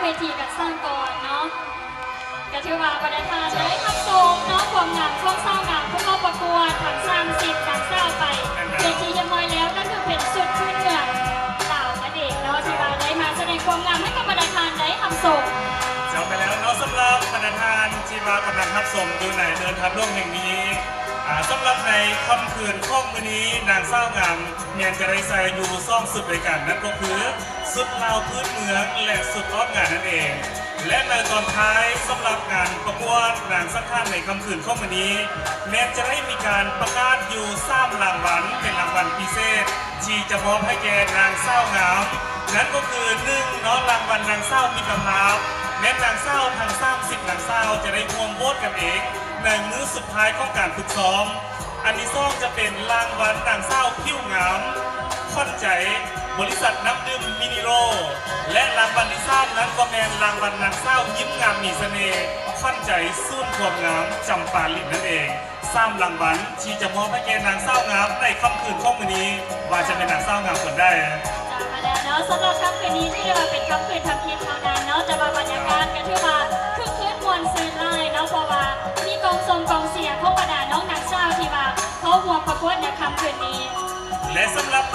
ເວທີກັນສ້າງກ່ອນເນາະ ກະຖືວ່າບັນດາທ່ານໄດ້ຮັບຊົມເນາະ ຄວາມງາມຂອງສາວງາມຜູ້ເຂົ້າປະກວດທັງສາມສິບນາງສາວໄປເປັນທີ່ຮຽບຮ້ອຍແລ້ວ ກໍຄືເປັນຊຸດພື້ນເມືອງລາວນັ້ນເອງເນາະ ທີ່ວ່າໄດ້ມາສະແດງຄວາມງາມໃຫ້ກັບບັນດາທ່ານໄດ້ຮັບຊົມ. ເຈົ້າ ແມ່ນແລ້ວເນາະ ສຳລັບບັນດາທ່ານທີ່ວ່າກຳລັງຮັບຊົມຢູ່ໃນເດີ່ນທຳຫຼວງແຫ່ງນີ້ ອາ ສຳລັບໃນຄ່ຳຄືນຂອງມື້ນີ້ ນາງສາວງາມ ແມ່ນຈະໄດ້ໃສ່ຢູ່ສອງຊຸດດ້ວຍກັນ ນັ້ນກໍຄືຊຸດລາວພື້ນເມືອງ ແລະ ຊຸດອອກງານນັ້ນເອງ ແລະ ໃນຕອນທ້າຍ ສຳລັບງານປະກວດນາງສັງຂານໃນຄ່ຳຄືນຂອງມື້ນີ້ ແມ່ນຈະໄດ້ມີການປະກາດຢູ່ສາມລາງວັນ ເປັນລາງວັນພິເສດທີ່ຈະມອບໃຫ້ແກ່ນາງສາວງາມ ນັ້ນກໍຄື ໜຶ່ງເນາະ ລາງວັນນາງສາວມິດຕະພາບ ແມ່ນນາງສາວທັງສາມສິບນາງສາວຈະໄດ້ຮ່ວມໂຫວດກັນເອງໃນມື້ສຸດທ້າຍຂອງການຝຶກຊ້ອມ. ອັນທີສອງຈະເປັນລາງວັນນາງສາວຜິວງາມຂວັນໃຈບໍລິສັດນ້ຳດື່ມມິນິໂຣ ແລະ ລາງວັນທີສາມນັ້ນກໍແມ່ນລາງວັນນາງສາວຍິ້ມງາມມີສະເໜ່ ຂວັນໃຈສູນຄວາມງາມຈຳປາລິນນັ້ນເອງ. ສາມລາງວັນທີ່ຈະມອບໃຫ້ແກ່ນາງສາວງາມໃນຄ່ຳຄືນຂອງມື້ນີ້ ວ່າຈະແມ່ນນາງສາວງາມຄົນໃດ. ເຈົ້າ ແມ່ນແລ້ວເນາະ ສຳລັບຄ່ຳຄືນນີ້ຖືວ່າເປັນຄ່ຳຄືນທຳອິດເທົ່ານັ້ນເນາະ ແຕ່ວ່າບັນຍາກາດກໍຖືວ່າຄຶກຄື້ນມ່ວນຊື່ນຫຼາຍເນາະ ເພາະວ່າມີກອງຊົມກອງເຊຍຂອງບັນດານ້ອງນາງສາວທີ່ວ່າເຂົ້າຮ່ວມປະກວດໃນຄ່ຳຄືນນີ້ ແລະ ສຳລັບ